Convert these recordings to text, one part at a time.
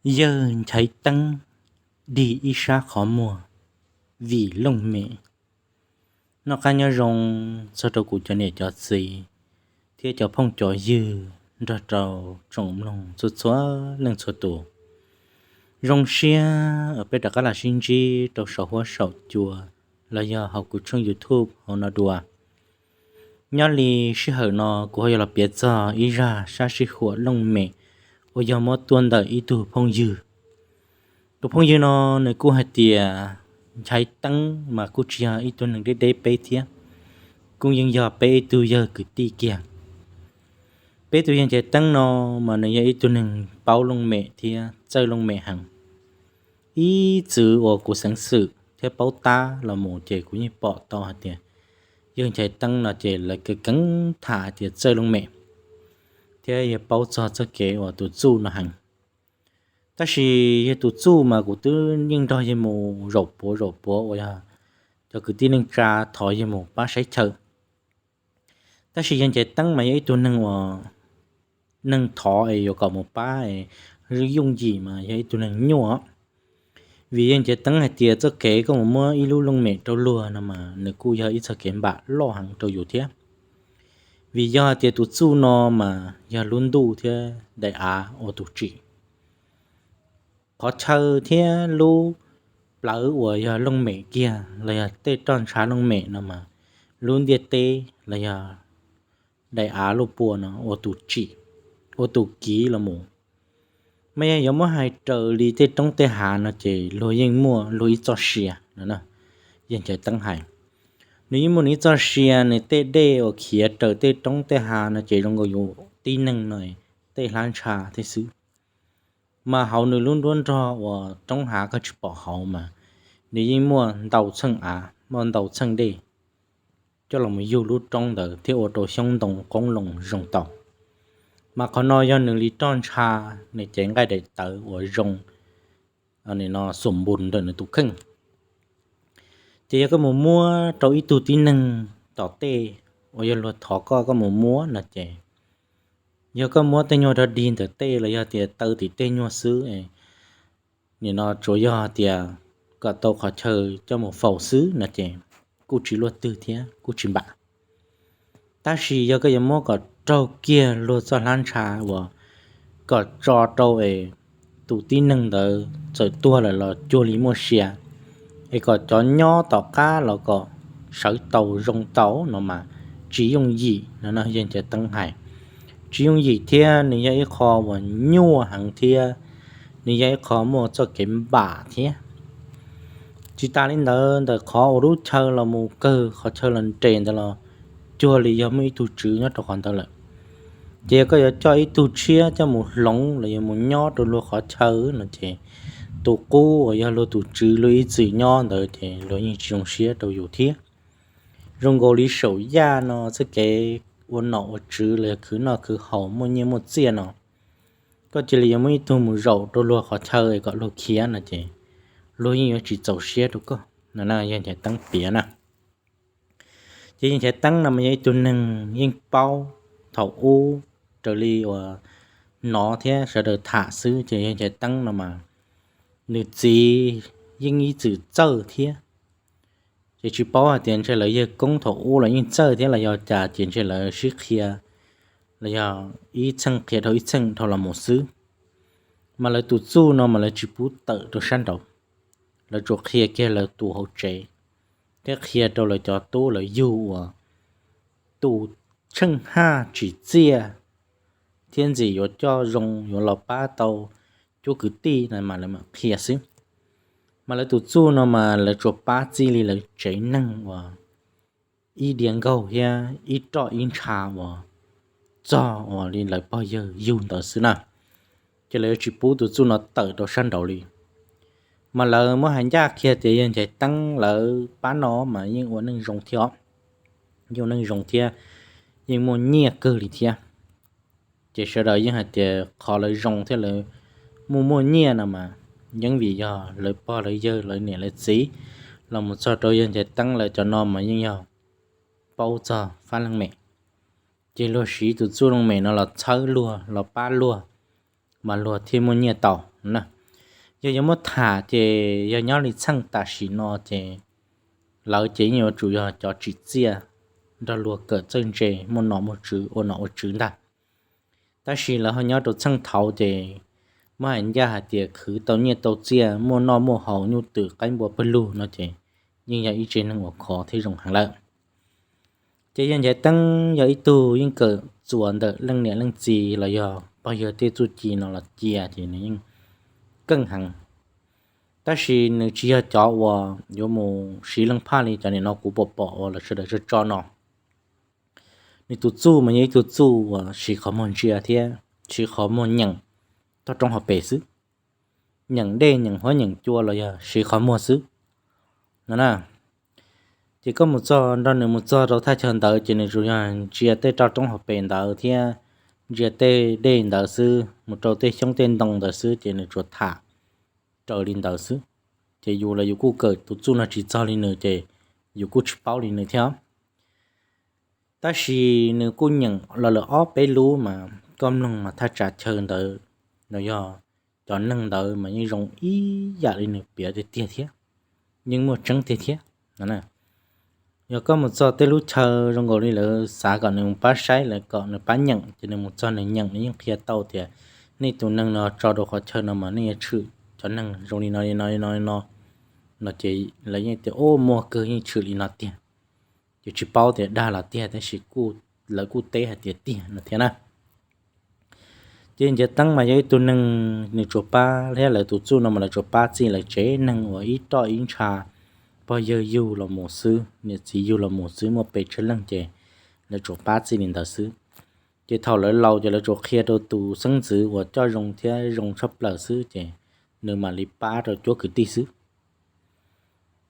Yawg Nchaiv Teeb dig ib sab qhov muag vim looj mem. Noj qab nyob zoo txog rau kuv cov niam cov txiv thiab cov phooj cov ywg nrog rau tsoom mloog txhua txhua leej txhua tus. Zoo siab peb rov qab los sib ntsib rau saum huab saum cua los yog hauv kuv tshooj YouTube hauv no dua. Nyob li sij hawm no kuv ho yuav los piav txog ib zaj sab sib huam looj mem uas yog muab tuaj ntawm ib tug phooj ywg. Tus phooj ywg no nws kuj hais tias Nchaiv Teeb mas kuj tsis yog ib tug neeg deb deb peb thiab, kuj yeej yog peb ib tug yawg kwv tij kiag. Peb tus yawg Nchaiv Teeb no mas nws yog ib tug neeg paub looj mem thiab txawj looj mem heev. Ib txwm uas kuv xeev xwm thiab paub tab los mus ces kuv yeej pom tau hais tias yawg Nchaiv Teeb no ces lawv keev keev tham hais tias txawj looj mem thiab yog paub txog txoj kev uas tus txuj no heev. Tab sis yog tus txuj mas kuv twb yeej nrog yawg mus zaum puav zaum puav uas yog cov kwv tij neej tsa thov yawg mus pab saib chaw. Tab sis yawg Nchaiv Teeb mas yog ib tug neeg uas neeg thov es yuav kom mus pab es yooj yim mas yog ib tug neeg nyuaj. Vim yawg Nchaiv Teeb hais tias txoj kev koj mus muab ib lub looj mem rau luag no mas nws kuj yog ib txoj kev npam loj heev rau yus thiab. Vim yog hais tias tus txuj no mas yog lub ntuj thiab daim av ua tus tsim. Qhov chaw thiab lub plawv uas yog looj mem kiag los yog tej roj ntsha looj mem no mas lub ntiaj teb los yog daim av luaj pua no ua tus tsim, ua tus kiv los mus. Mas yog yuav muab hais raws li tej roob tej hav no ces luag yeej muaj luag ib txoj sia no. Yawg Nchaiv Teeb hais, nws yeej muaj nws ib txoj sia, nws tej dej uas khiav raws tej roob tej hav no ces zoo nkaus yus tib neeg no tej hlab ntsha thiab xwb. Mas hauv nws lub nruab nrog uas roob hav koj tsis pom hauv mas nws yeej muaj ntau txheej av, muaj ntau txheej dej coj los mus yug lub roob ntawd thiab ua rau xyoob ntoo qoob loo zoo tau. Mas qhov no yog nws li roj ntsha, nws cev nqaij daim tawv uas zoo no xum npus ntawm nws tus kheej. Ces yog koj mus muab rau ib tug tib neeg tom tej uas yog luag thov koj, koj mus muab no ces yog koj muab tej nyuag rog dig ntawm tej los yog tias taw tim tej nyuag xwb, nim no tsuas yog tias kom tau qhov chaw coj mus faus xwb no ces kuj tsis luaj twg thiab kuj tsis npam. Tab sis yog koj yuav muab kom raug kiag luag txoj hlab ntsha uas kom tso rau es tus tib neeg ntawd txawm tuag lawm los cuag li muaj sia, es kom cov nyob tom qab los kom sawv tau zoo tau no mas tsis yooj yim no. Yawg Nchaiv Teeb hais, tsis yooj yim thiab nws yog ib qho uas nyuaj heev thiab nws yog ib qho muaj txoj kev npam thiab. Tsis tas li ntawd, ntawm qhov uas lub chaw los mus kawg qhov chaw los nres ntawd los cuag li yog muaj ib tug tswv nyob rau qhov ntawd lawm. Ces yog koj yuav coj ib tug tshiab coj mus hloov los yog mus nyob rau luag qhov chaw no ces tus qub uas yog luag tus tswv luag ib txwm nyob ntawd ces luag yeej tsis zoo siab rau yus thiab. Zoo nkaus li saum yaj no txoj kev ua nom ua tswv los yog khwv noj khwv haus muaj nyiaj muaj txiaj no, koj cia li yuav muaj ib tug mus zaum rau luag qhov chaw es kom luag khiav no ces luag yeej yuav tsis txaus siab rau koj no. Yawg Nchaiv Teeb piav na. Ces yawg Nchaiv Teeb no mas yog ib tug neeg yeej paub thaum ub raws li uas hnov thiab sawv daws tham xwb ces yawg Nchaiv Teeb no mas nws txiv yeej ib txwm txawj thiab. Ces tsis paub hais tias ntshe lawv yawg koob thaum ub los yeej txawj thiab los yog cas ces ntshe lawv sib qhia los yog ib txheej qhia dhau ib txheej dhau los mus xwb. Mas lawv tus txuj no mas lawv tsis pub tawm rau sab nraud, lawv tsuas qhia kiag lawv tus hauv tsev thiab qhia rau lawv cov tub lawv yug uas tus tsheej haj tsim txiaj thiab ntxim yuav coj zoo yuav los pab tau cuab kwv tij no mas lawv mam qhia xwb. Mas lawv tus txuj no mas lawv tsuas pab txij li lawv tsev neeg uas ib diav nkaug thiab ib roj ib ntsha uas txog uas li lawv pog yawg yug ntawd xwb na. Ces lawv yuav tsis pub tus txuj no tawm rau sab nraud li. Mas lawv muab hais ncaj kiag tias yawg Nchaiv Teeb lawv pab no mas yeej ua neej zoo thiab os, yeej ua neej zoo thiab, yeej muaj nyiaj kawg li thiab. Ces sawv daws yeej hais tias qhov lawv zoo thiab lawv muaj muaj nyiaj no mas yeej vim yog lawv pog lawv yawg lawv niam lawv txiv los mus txog rau yawg Nchaiv Teeb lawv cov no mas yeej yog paub txog fab looj mem. Ces luag siv tus txuj looj mem no los txhawb luag los pab luag, mas luag thiaj muaj nyiaj tau na. Yog yuav muab tham ces yog nyob li txheej tam sim no ces lawv ces yeej yuav tsum yog cov tsim txiaj nrog luag kawm txawj ntse, muaj nom muaj tswv, ua nom ua tswv ntag. Tab sis lawv ho nyob rau txheej thaud ces muab hais ncaj hais tias khwv tau nyiaj tau txiaj, muaj noj muaj haus, nyuj twm qaib npua pawg lug no ces yeej yog ib tsev neeg uas khov thiab zoo heev lawm. Ces yawg Nchaiv Teeb yog ib tug yeej kawm txuas ntawm leej niam leej txiv los yog pog yawg tej txuj ci no los cia ces nws yeej keej heev. Tab sis nws tsis yog cov uas yuav mus siv leej phaj li cov niam no kuv pom pom uas lawv sawv daws tso tso no. Nws tus txuj mas yog ib tug txuj uas siv qhov muag ntsia thiab siv qhov muag nyeem toj roob hauv pes xwb. Nyeem dej nyeem huab nyeem cua los yog siv qhov muag xwb no na. Ces koj mus txog nrog nws mus txog rau thaj chaw ntawd ces nws tsuas yog ntsia tej roj roob hauv pes ntawd thiab ntsia tej dej ntawd xwb, mus rau tej xyoob tej ntoo ntawd xwb ces nws tsuas tham raws li ntawd xwb. Ces yus los yus kuj kawm tus txuj no tsis txog li nws ces yus kuj tsis paub li nws thiab. Tab sis nws kuj nyeem los lawm ob peb lub mas koj mloog mas thaj tsam chaw ntawd los yog cov neeg ntawd mas yeej zoo ib yam li nws piav tiag tiag thiab, yeej muaj tseeb tiag thiab no. Yog koj mus txog tej lub chaw zoo nkaus li lawv xav kom nws mus pab saib, lawv kom nws pab nyeem ces nws mus txog nws nyeem nws yeej qhia tau tias nej tus neeg no tso rau qhov chaw no mas nej yuav tshwm cov neeg zoo li no li no li no li no. No ces lawv yeej tias, Ub, muaj kawg, yeej tshwm li no tiag. Ces tsis paub tias dag los tiag tab sis lawv kuj teb hais tias tiag no thiab na. Ces Nchaiv Teeb mas yog ib tug neeg nws tsuas pab thiab lawv tus txuj no mas lawv tsuas pab txij lawv tsev neeg uas ib roj ib ntsha, pog yawg yug los mus xwb, niam txiv yug los mus xwb, muaj pes tsawg leej ces lawv tsuas pab txij li ntawd xwb. Ces thaum lawv laus ces lawv tsuas qhia rau tus xeeb ntxwv uas coj zoo thiab zoo tshaj plaws xwb ces nws mam li pab rau cuab kwv tij xwb.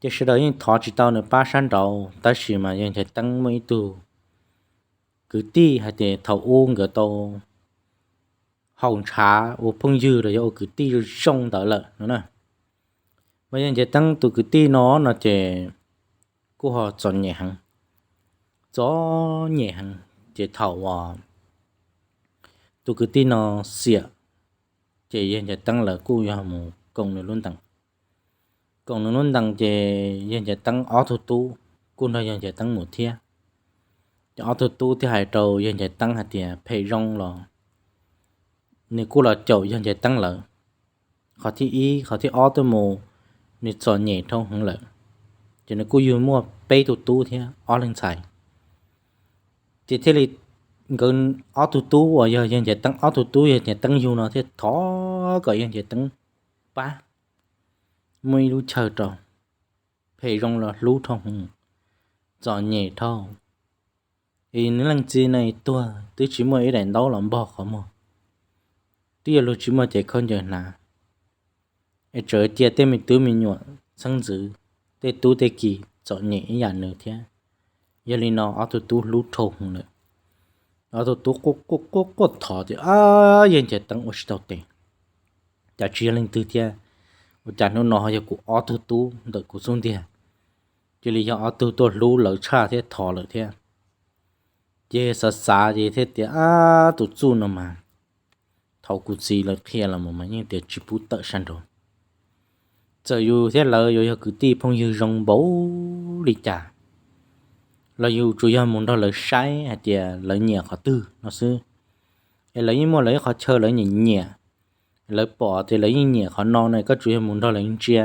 Ces sawv daws yeej thov tsis tau nws pab sab nraud, tab sis mas yawg Nchaiv Teeb muaj ib tug kwv tij hais tias thaum ub nkawd tau haus ntshav ua phooj ywg los yog ua kwv tij zoo zoo ntawd lawm no na. Mas yawg Nchaiv Teeb tus kwv tij no no ces kuj ho txom nyem heev, txom nyem heev. Ces thaum uas tus kwv tij no xiam, ces yawg Nchaiv Teeb lawv kuj yog mus koom nws lub ntees. Koom nws lub ntees ces yawg Nchaiv Teeb ob tug tub kuj nrog yawg Nchaiv Teeb mus thiab. Ces ob tug tub thiaj hais rau yawg Nchaiv Teeb hais tias phem zoo los nws kuj los caum yawg Nchaiv Teeb lawv. Qhov thib ib, qhov thib ob tuaj mus nws txom nyem dhau heev lawm, ces nws kuj yug muaj peb tug tub thiab ob leeg ntxhais. Ces thiaj li nkawd ob tug tub uas yog yawg Nchaiv Teeb ob tug tub yawg Nchaiv Teeb yug no thiaj thov kom yawg Nchaiv Teeb pab muab ib lub chaw rau, phem zoo los hlub dhau heev, txom nyem dhau. Es nws leej txiv no tuag twb tsis muaj ib daim ntaub los npog qhov muag, twb yog luag tsis muaj cev khaub ncaws hnav, es tseem cia tej me tub me nyuam xeeb ntxwv, tej tub tej ki txom nyem ib yam nws thiab. Yog li no ob tug tub hlub dhau heev lawm. Ob tug tub quaj quaj quaj thov tias, Ab, yawg Nchaiv Teeb ua tsis tau tes, cas tsis yog leej twg thiab, ua cas hnub no ho yog kuv ob tug tub ntawm kuv xub ntiag, cia li yog ob tug tuaj hlub lawv tshaj thiab thov lawm thiab. Ces xav xav ces thiaj tias, Ab, tus txuj no mas thaum kuv txiv lawv qhia los mas yeej tias tsis pub tawm sab nraud. Txawm yus thiab lawv yuav yog kwv tij phooj ywg zoo npaum li cas los yus tsuas yog mus nrog lawv saib hais tias lawv nyiam qhov twg no xwb. Es lawv yeej muaj lawv ib qhov chaw lawv nyiam nyiam, lawv pom tias lawv yeej nyiam qhov no no koj tsuas yog mus nrog lawv ntsia,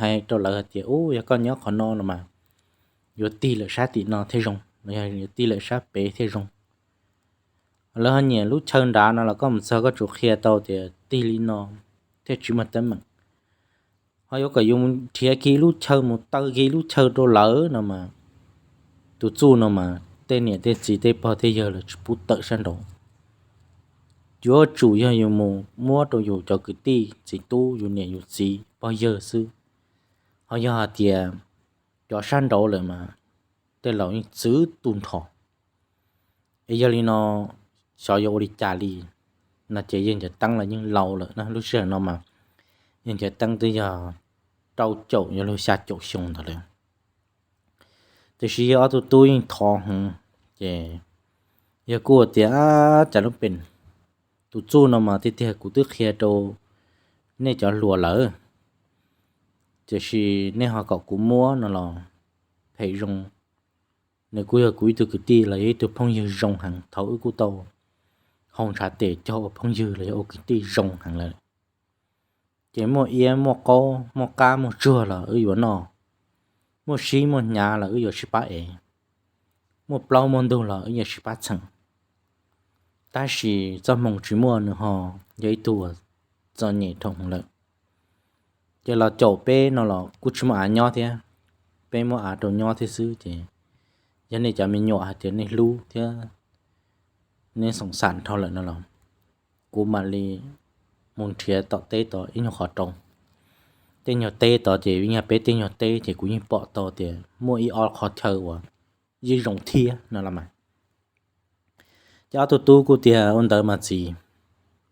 hais rau lawv hais tias, Ub, yog koj nyob qhov no no mas yuav tig lawm sab tim no thiaj zoo, los yog yuav tig lawm sab pem thiaj zoo. Lawv ho nyiam lub chaw nrad no los koj mus txog koj tsuas qhia tau tias tig li no thiaj tsis muaj teeb meem. Ho yuav kom yus nrhiav kiag lub chaw mus taw kiag lub chaw rau lawv no mas, tus txuj no mas tej niam tej txiv tej pog tej yawg lawv tsis pub tawm sab nraud. Yuav tsum yog yus mus muab rau yus cov kwv tij txiv tub, yus niam yus txiv pog yawg xwb. Ho yog hais tias cov sab nraud lawm mas tej laus yeej txwv tu nrho. Es yog li no, xyov yuav ua li cas li no ces yawg Nchaiv Teeb los yeej laus lawm na, lub sij hawm no mas yawg Nchaiv Teeb twb yog rau caum yuav luag xya caum xyoo ntawd lawm. Tiam sis yawg ob tug tub yeej thov heev, ces yawg kuj tias, Cas lub pem, tus txuj no mas tiag tiag kuv twb qhia rau nej cov hluas lawm, tiam sis nej ho kom kuv muab no los phem zoo. Nws kuj yog kuv ib tug kwv tij los yog ib tug phooj ywg zoo heev, thaum wb kuj tau haus ntshav tes cog ua phooj ywg los yog ua kwv tij zoo heev lawm. Ces muaj iab muaj qaub muaj qab muaj tsuag los wb yuav noj, muaj sib muaj hnyav los wb yuav sib pab ev, muaj plaub muaj ntug los wb yuav sib pab txheem. Tab sis txoj hmoo tsis muaj nws ho yog ib tug uas txom nyem dhau lawm. Ces los caum peb no los kuj tsis muaj av nyob thiab, peb muab av rau nyob thiab xwb. Ces yog nej cov me nyuam hais tias nej hlub thiab nej xoom xam dhau lawm no los kuv mam li mus nrhiav tom teb tod ib nyuag qhov rau. Tej nyuag teb tod ces yog peb tej nyuag teb ces kuv yeej pom tau tias muaj ib ob qhov chaw uas yeej zoo thiab no los mas. Ces ob tug tub kuj tias ua ntawd mas txiv,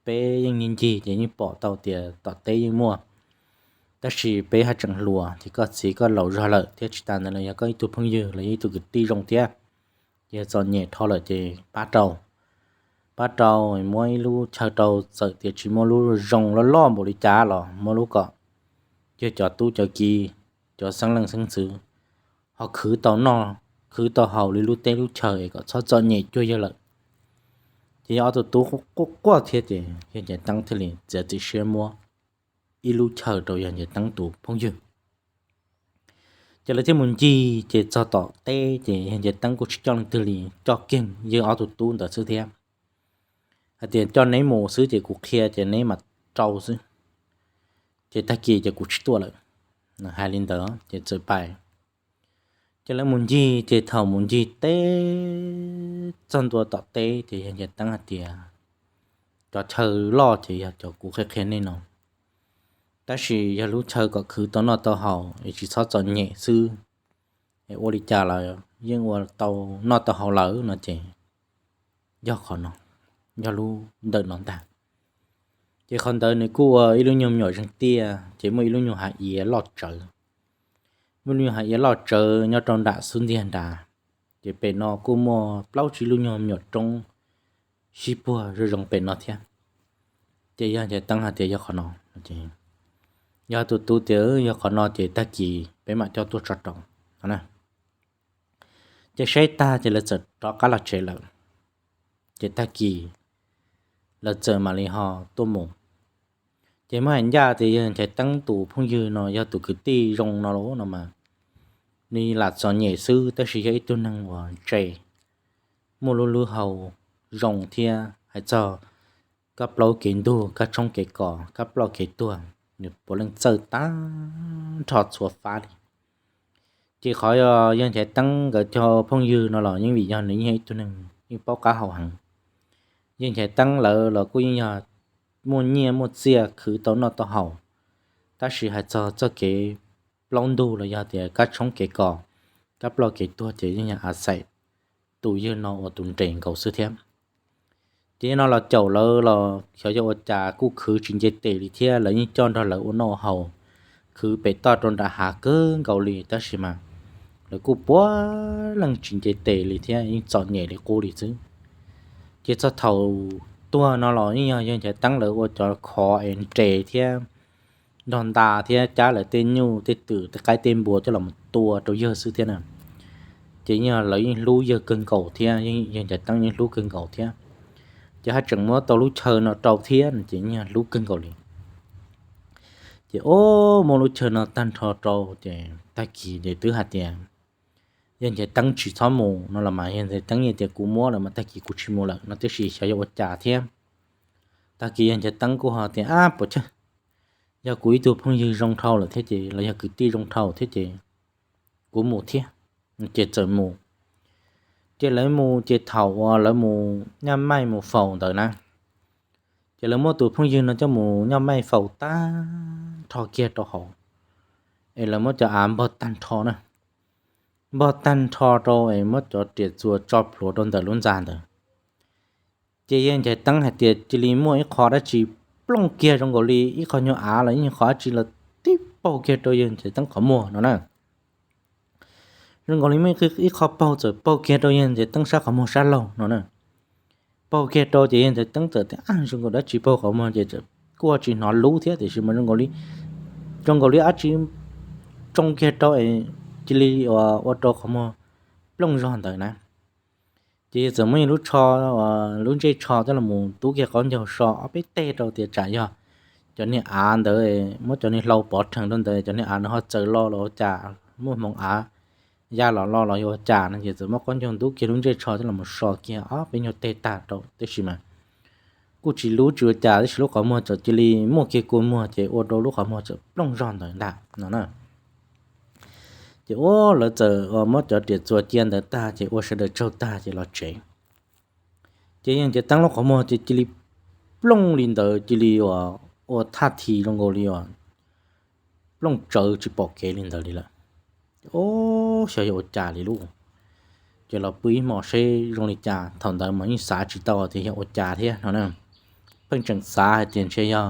peb yeej ncig ncig ces yeej pom tau tias tom teb yeej muaj, tab sis peb haj tseem hluas ces koj txiv koj laus zog lawm thiab tsis tas ntawd los yog koj ib tug phooj ywg los yog ib tug kwv tij zoo thiab, ces yog txom nyem dhau lawm ces pab rau, pab rau, muab ib lub chaw rau, txawm tias tsis muaj lub zoo loj loj npaum li cas los muab lub kom yog cov tub cov ki, cov xeeb leej xeeb ntxwv ho khwv tau noj khwv tau haus li lub teb lub chaw es kom txhob txom nyem cuag yawg lawm. Ces yog ob tug tub quaj quaj thiab ces yawg Nchaiv Teeb thiaj li txiav txim siab muab ib lub chaw rau yawg Nchaiv Teeb tus phooj ywg. Ces lawv thiaj mus ncig ces txog tom teb ces yawg Nchaiv Teeb kuj tsis coj leej twg li, coj kiag yawg ob tug tub ntawd xwb thiab, hais tias coj neb mus xwb ces kuv qhia ces neb mam rau xwb, ces tag kis ces kuv tsis tuaj lawm. Hais li ntawd ces txawm pais. Ces lawv mus ncig ces thaum mus ncig teb txog ntua tom teb ces yawg Nchaiv Teeb hais tias cov chaw loj ces yog cov kuv qhia qhia nej no, tab sis yog lub chaw kom khwv tau noj tau haus es tsis txhob txom nyem xwb, es ua li cas los yeej ua tau noj tau haus lawm no ces yog qhov no, yog lub ntawm no ntag. Ces qhov ntawd nws kuj ua ib lub nyuag me nyuam zeeg tiaj ces muaj ib lub nyuag hav iav loj tsawv, muaj lub nyuag hav iav loj tsawv nyob rau nram xub ntiag nrad. Ces pem no kuj muaj plaub tsib lub nyuag me nyuam roob sib puag zoo zoo pem no thiab. Ces yawg Nchaiv Teeb hais tias yog qhov no, yog tus tub tias yog qhov no ces tag kis peb mam coj tuaj tso rau no na. Ces saib tag ces lawv txawm rov qab los tsev lawm. Ces tag kis lawv txawm mam li ho tuaj mus. Ces muab hais ncaj tias yawg Nchaiv Teeb tus phooj ywg no yog tus kwv tij zoo no los no mas, nws lam txom nyem xwb tab sis yog ib tug neeg uas ntse, muaj lub lub hau zoo thiab hais txog kab plaub kev ntug, kab tshoob kev kos, kab ploj kev tuag, nws puav leej txawj tag nrho txhua fab li. Ces qhov yog yawg Nchaiv Teeb nkawd cov phooj ywg no los yeej vim yog nws yeej yog ib tug neeg yeej paub qab hau heev. Yawg Nchaiv Teeb lawv los kuj yeej yog muaj nyiaj muaj txiaj khwv tau noj tau haus, tab sis hais txog txoj kev plaub ntug los yog tias kab tshoob kev kos, kab ploj kev tuag ces yeej yog a xaim tus yawg no ua tus nres nkaus xwb thiab. Ces yawg no los caum lawv los xyov yog ua cas kuj khwv tsis nce tes li thiab, lawv yeej coj nrog lawv ua noj ua haus, khwv pem toj rau nram hav kawg nkaus li tab sis mas lawv kuj puav leej tsis nce tes li thiab yeej txom nyem li qub li xwb. Ces txog thaum tuag no los yeej yog yawg Nchaiv Teeb lawv ua cov khov es nres thiab nrog nta thiab cab lawv tej nyuj tej twm tej qaib tej npua coj los tua rau yawg xwb thiab na. Ces yeej lawv yeej hlub yawg kawg nkaus thiab, yawg Nchaiv Teeb yeej hlub kawg nkaus thiab. Ces haj tseem muab tau lub chaw no rau thiab no ces yeej hlub kawg nkaus li. Ces o, muab lub chaw no tag nrho rau ces tag kis ces twb hais tias yawg Nchaiv Teeb tsis txhob mus no los mas yawg Nchaiv Teeb tias kuv muab lawm mas tag kis kuv tsis mus lawm no tiam sis xyov yog ua cas thiab. Tag kis yawg Nchaiv Teeb kuj ho tias ab puas tsawg, yog kuv ib tug phooj ywg zoo dhau lawm thiab ces los yog kwv tij zoo dhau thiab ces kuv mus thiab. Ces txawm mus. Ces lawv mus ces thaum uas lawv mus nyaj maij mus faus ntawd na, ces lawv muab tus phooj ywg no coj mus nyaj maij faus tag nrho kiag rau hauv, es lawv muab cov av npog tag nrho na, npog tag nrho rau es muab cov riam txuas tso plhuav rau ntawm lub ntxa ntawd. Ces yawg Nchaiv Teeb hais tias cia li muaj ib qho dab tsi plooj kiag zoo nkaus li ib qho nyuag av los ib nyuag qho dab tsi los tib paug kiag rau yawg Nchaiv Teeb qhov muag no na. Zoo nkaus li muaj ib qho paug txawm paug kiag rau yawg Nchaiv Teeb sab qhov muag sab laug no na. Paug kiag rau ces yawg Nchaiv Teeb txawm tias ab zoo nkaus dab tsi paug qhov muag ces txawm kuj tsis hnov lub thiab tiam sis mas zoo nkaus li, zoo nkaus li dab tsi tsoo kiag rau es cia li ua rau qhov muag plooj zog ntawd na. Ces yawg txawm muab lub tsho, lub ntsej tsho coj los mus tub kiag qaub ncaug so ob peb teg rau tias tsam yog cov niag av ntawd, muab cov niag hlau pov rhees rau ntawd cov niag av no ho txaws lo los ua cas, muaj hmoov av ya los lo los yuav ua cas no ces txawm muab qaub ncaug ntub kiag lub ntsej tsho coj los so kiag ob peb nyuag teg tag rau tab sis mas kuj tsis lub tsis ua cas tab sis lub qhov muag txawm cia li muaj kiag kua muag ces ua rau lub qhov muag txawm plooj zog ntawd ntag no na. Ces ua lawv txawm muab cov riam txuas cia ntawd tag ces ua sawv daws tsaug tag ces los tsev. Ces yawg Nchaiv Teeb lub qhov muag ces cia li plooj li ntawd cia li ua thaj thi zoo nkaus li plooj tsawv tsis pom kev li ntawd li lawm. Ces o, xyov yog ua cas li lauj. Ces los pw ib hmo seb zoo li cas, thaum ntawd mas yeej xav tsis tau tias yog ua cas thiab no na. Pheej tseem xav hais tias ntshe yog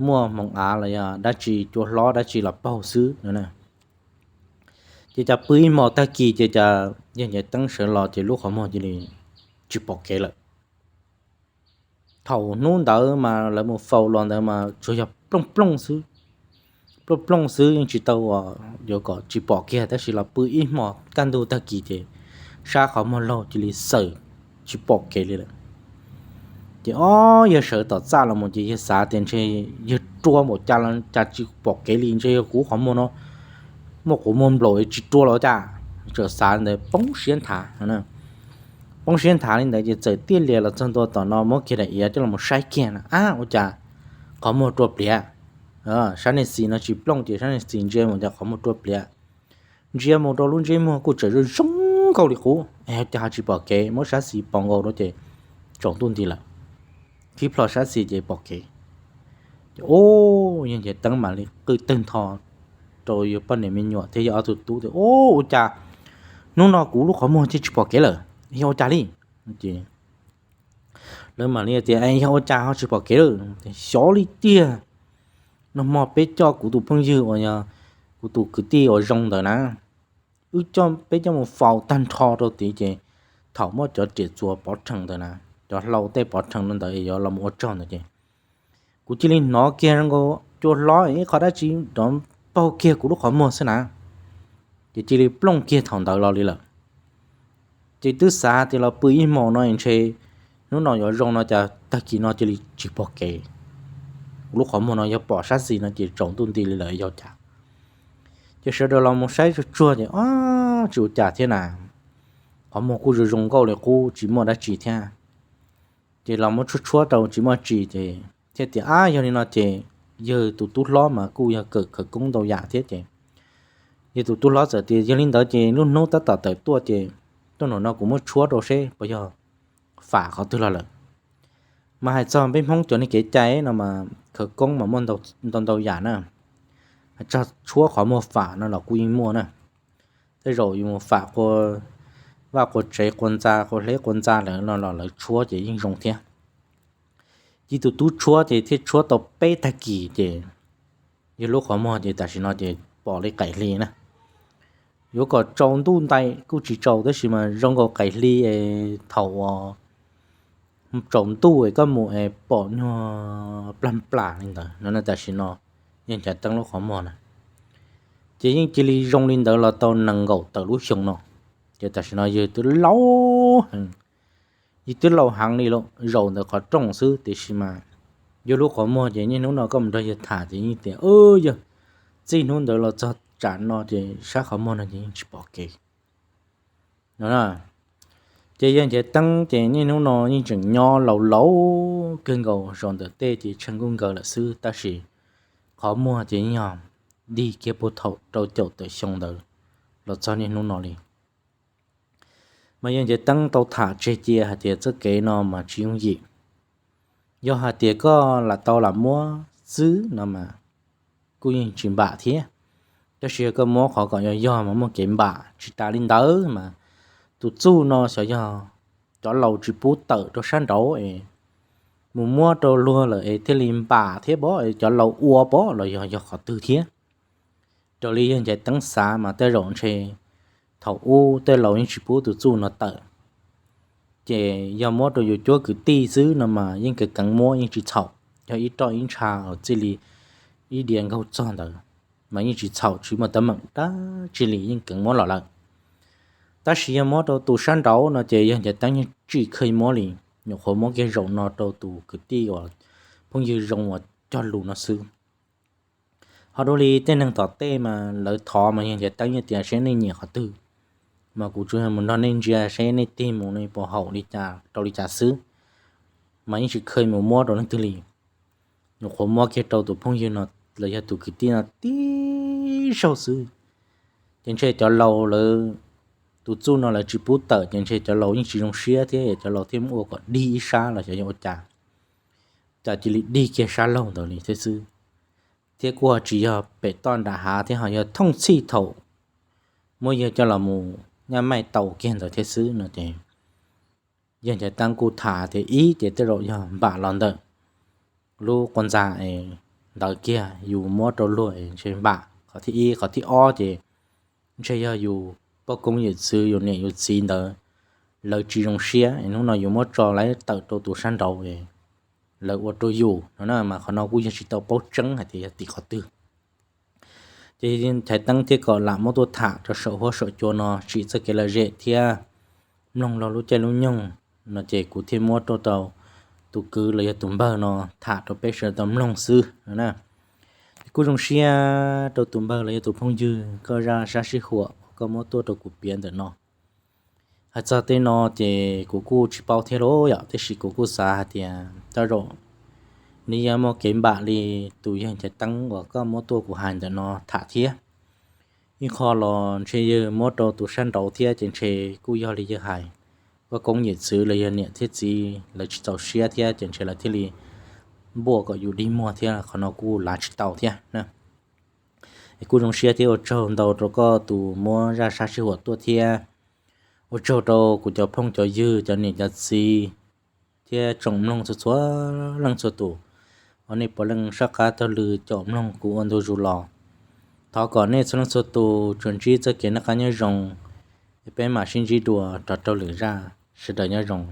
muaj hmoov av los yog dab tsi cua hlob dab tsi los paug xwb no na. Ces cas pw ib hmo tag kis ces cas yawg Nchaiv Teeb sawv los ces lub qhov muag cia li tsis pom kev lawm. Thaum hnub ntawd mas lawv mus faus los ntawd mas tsuas yog plooj plooj xwb, plooj plooj xwb yeej tsis tau yuav kom tsis pom kiag tab sis los pw ib hmo kaj ntug tag kis ces sab qhov muag laug cia li xawm tsis pom kev li lawm. Ces o, yawg sawv tom txaj los mus ces yawg xav tias ntshe yawg rua npaum cas los cas tsis pom kev li, ntshe yog kuv qhov muag no muaj quav muag nplaum tsis rua los cas. Txawm xav ntawd poob siab nthav, poob siab nthav li ntawd ces txawm tiaj lias los txog ntua tom no muab kiag daim iav coj los saib kiag na, ab ua cas qhov muag rua pliav. Sab niag xis no tsis plooj ces sab niag xis ntsia mus cas qhov muag rua pliav. Ntsia mus rau lub ntsej muag kuj tseem zoo zoo nkaus li qub, cas ho tsis pom kev, muab sab xis pos nkaus rau ces tsaus ntuj nti lawm. Khib plho sab xis ces pom kev. Ces o, yawg Nchaiv Teeb mam li qw tawg ntho rau yawg poj niam me nyuam thiab yawg ob tug tub tias, o, ua cas hnub no kuv lub qhov muag thiaj tsis pom kev lawm, yog ua cas li? Ces lawv mam li tias, yog ua cas ho tsis pom kev lawm? Xyov li tiag, nag hmo peb coj kuv tus phooj ywg uas yog kuv tus kwv tij uas zoo ntawd na, wb coj, peb coj mus faus tag nrho rau tid ces thaum muab cov riam txuas pov rhees ntawd na, cov hlau tej pov rhees no ntawd yuav los ua tsaug ntawd ces kuv cia li hnov kiag zoo nkaus cua hlob ib qho dab tsi rov paug kiag kuv lub qhov muag xwb na. Ces cia li plooj kiag thaum ntawd los li lawm. Ces twb xav tias los pw ib hmo no ntshe hnub no yuav zoo no cas tag kis no cia li tsis pom kev. Kuv lub qhov muag no yog pom sab xis no ces tsaus ntuj nti li lawm yog cas. Ces sawv daws los mus saib tsuag tsuag ces o, tsis ua cas thiab na, qhov muag kuj zoo zoo nkauj li qub tsis muaj dab tsi thiab. Ces los muab tshuab tshuab rau tsis muaj tsi ces thiaj tias, ab, yog li no ces yawg tus tub hlob mas kuj yog kawm khawv koob ntau yam thiab ces yawg tus tub hlob txawm tias, yog li ntawd ces lub hnub tab tom tawm tuaj ces tuaj nram no kuv muab tshuab rau seb puas yog fam qhov twg los lawm. Mas hais txog peb Hmoob cov niag kev cai no mas khawv koob mas muaj ntau ntau yam na. Hais txog tshuab qhov muag fam no los kuj yeej muaj na. Tej zaum yus mus fam qua vaj qua tsev qua ntxa qua hleb qua ntxa lawm no los lawv tshuab ces yeej zoo thiab. Ces tus tub tshuab ces thiaj tshuab tau peb tag kis ces yawg lub qhov muag ces tam sim no ces pom li qaim hli na. Yuav kom tsaus ntuj nti kuj tsis tsaus tab sis mas zoo nkaus qaim hli es thaum uas tsaus ntuj es koj mus es pom nyuag plag plas li ntawd no na. Tam sim no yawg Nchaiv Teeb lub qhov muag na ces yeej cia li zoo li ntawd los tau nees nkaum tawm lub xyoo no. Ces tam sim no yawg twb laus heev, yawg twb laus heev li lawm, zaum ntawm qhov rooj xwb tiam sis mas yawg lub qhov muag ces niaj hnub no koj mus nrog yawg tham ces yeej tias, yawg, txij hnub ntawd los txog tsam no ces sab qhov muag no ces yeej tsis pom kev no. Ces yawg Nchaiv Teeb ces niaj hnub no yeej tseem nyob laus laus kawg nkaus, zaum ntawm tej ces tsheej kuj nkaws lawm xwb tab sis qhov muag ces yeej yog dig kiag puag thaum rau caum tawm xyoo ntawd los txog niaj hnub no li. Mas yawg Nchaiv Teeb tau tham tseg cia hais tias txoj kev no mas tsis yooj yim. Yog hais tias koj lam tau lam muab xwb no mas kuj yeej tsis npam thiab, tab sis yog koj muab qhov kom yog yog mas muaj kev npam. Tsis tas li ntawd mas tus txuj no xyov yog cov laus tsis pub tawm rau sab nraud es mus muab rau luag lawm es thiaj li npam thiab pob, cov laus ua pob los yog yog qhov twg thiab. Raws li yawg Nchaiv Teeb xav mas tej zaum ntshe thaum ub tej laus yeej tsis pub tus txuj no tawm, ces yog muab rau yus cuab kwv tij xwb no mas yeej keev keev muab yeej tsis txhaum, yog ib roj ib ntsha uas txij li ib diav nkaug txog ntawd. mas yeej tsis txhaum, tsis muaj teeb meem dab tsi li, yeej kheev muab los lawm. Tab sis yog muab rau tus sab nraud no ces yawg Nchaiv Teeb yeej tsis kheev muab li, nyuam qhuav muab kiag zaum no rau tus kwv tij uas phooj ywg zoo uas cog lus no xwb. Ho dua li tej neeg tom tej mas lawv thov mas yawg Nchaiv Teeb yeej tias seb nej nyiam qhov twg, mas kuv tsuas yog mus nrog nej ntsia seb nej tig mus nej puas haum li cas rau li cas xwb, mas yeej tsis kheev mus muab rau leej twg li. Nyuam qhuav muab kiag rau tus phooj ywg no los yog tus kwv tij no tib zaug xwb, ces ntshe cov laus lawv, tus txuj no lawv tsis pub tawm, ces ntshe cov laus yeej tsis zoo siab thiab, cov laus thiaj muab ua kom dig ib sab los xyov yog ua cas, cas cia li dig kiag sab laug ntawd li thiab xwb. Thiab kuj ho tsis yog pem toj nram hav thiab, ho yog thooj txhij thaum muab yawg coj los mus nyaj maij tau kiag ntawd thiab xwb no ces yawg Nchaiv Teeb kuj tham tias ib ces tej zaum yog npam los ntawm lub quas ntxa es ntawd kiag yus muab rau luag es ntshe npam qhov thib ib. Qhov thib ob ces ntshe yog yus poj koob yawm txwv, yus niam yus txiv ntawd lawv tsis zoo siab es hnub no yus muab tso lawv tawm rau tus sab nraud es lawv ua rau yus no na, mas qhov no kuj yog tsis tau paub tseeb hais tias yog tim qhov twg. Ces Nchaiv Teeb thiaj kom lam muab tuaj tham rau saum huab saum cua no tsim txoj kev lom zem thiab mloog lub caij lub nyoog no ces kuv thiaj muab rau rau tus kwv los yog tus npawg no tham rau peb sawv daws tau mloog xwb no na. Kuj zoo siab rau tus npawg los yog tus phooj ywg koj zaj sab sij huam uas koj muab tuaj rau kuv piav ntawm no. Hais txog tej no ces kuv kuj tsis paub thiab lauj yom, tiam sis kuv kuj xav hais tias tej zaum nws yuav muaj kev npam li tus yawg Nchaiv Teeb uas koj muab tuaj kuv hais ntawm no tham thiab. Ib qho los ntshe yawg muab rau tus sab nraud thiab ces ntshe kuj yog li yawg hais, poj koob yawm txwv los yog niam thiab txiv lawv tsis txaus siab thiab ces ntshe lawv thiaj li npuaj kom yus dig muag thiab, qhov no kuj lav tsis tau thiab na. Es kuj zoo siab thiab ua tsaug ntau rau koj tus muab zaj sab sij huam tuaj thiab ua tsaug rau kuv cov phooj cov ywg, cov niam cov txiv thiab tsoom mloog txhua txhua leej txhua tus uas nej puav leej soj qab taug lw caum mloog kuv ua ntu zus los. Thov kom nej txhua leej txhua tus tsuas ntsib txoj kev noj qab nyob zoo, es peb mam sib ntsib dua rov rau lwm zaj, sawv daws nyob zoo.